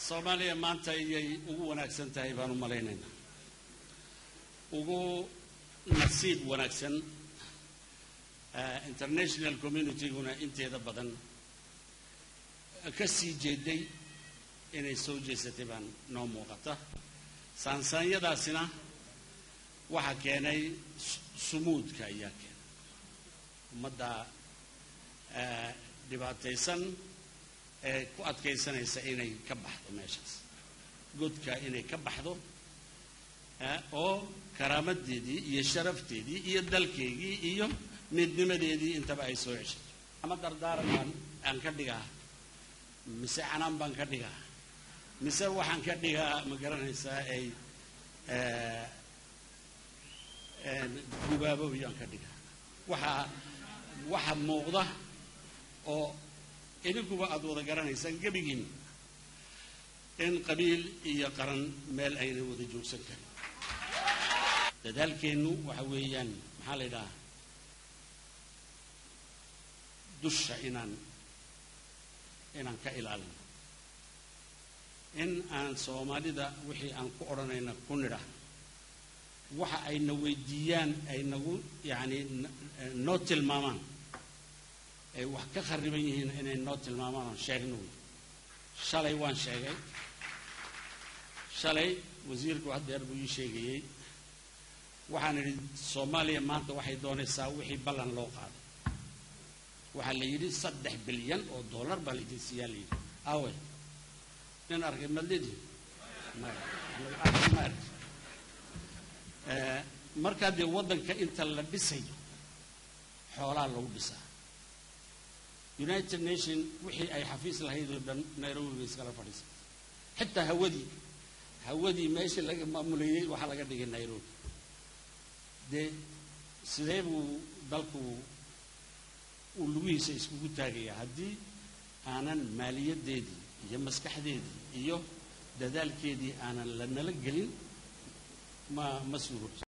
Soomaaliya maanta iyay ugu wanaagsan tahay baan u malaynaynaa, ugu nasiib wanaagsan. International community-guna inteeda badan ka sii jeeday inay soo jeesatay baan noo muuqata. Saansaanyadaasina waxaa keenay sumuudka ayaa keenay ummadda dhibaataysan ee ku adkaysanaysa inay ka baxdo meeshaas godka, inay ka baxdo oo karaamadeedii iyo sharafteedii iyo dalkeygii iyo midnimadeedii intaba ay soo ceshato. Ama dardaaran baan aan ka dhigaa, mise canaan baan ka dhigaa, mise waxaan ka dhigaa, ma garanaysaa, ay gubaabo iyaan ka dhigaa. Waxa muuqda oo idinkuba aada wada garanaysaan gebigiin in qabiil iyo qaran meel aynay wada joogsan karin. Dadaalkeennu waxa weeyaan, maxaa la yidhaha, dusha inaan ka ilaalino, in aan Soomaalida wixii aan ku odhanayna ku nidha, waxa ayna weydiiyaan ay nagu yacni noo tilmaamaan ay wax ka khariban yihiin inay noo tilmaamaan oon sheegno. Wey shalay waan sheegay, shalay wasiirku haddeer buu ii sheegayey. Waxaan idhi Soomaaliya maanta waxay doonaysaa wixii ballan loo qaaday. Waxaa la yidhi 3 bilyan oo dollar baa laydin siiyaa la yidhi. Awe nin arkay madlidi? Maya, ma arki. Markaa dee waddanka inta la dhisayo xoolaa lagu dhisaa. United Nation wixii ay xafiis lahayd oo dhan Nairobi bay iskala fadhiisatay. Xitaa hawadii meeshii laga maamulayey waxaa laga dhigay Nairobi. Dee sidee buu dalku uu lugihiisa iskugu taagayaa haddii aanan maaliyaddeedii iyo maskaxdeedii iyo dadaalkeedii aanan la nala gelin? Ma suuroobsan.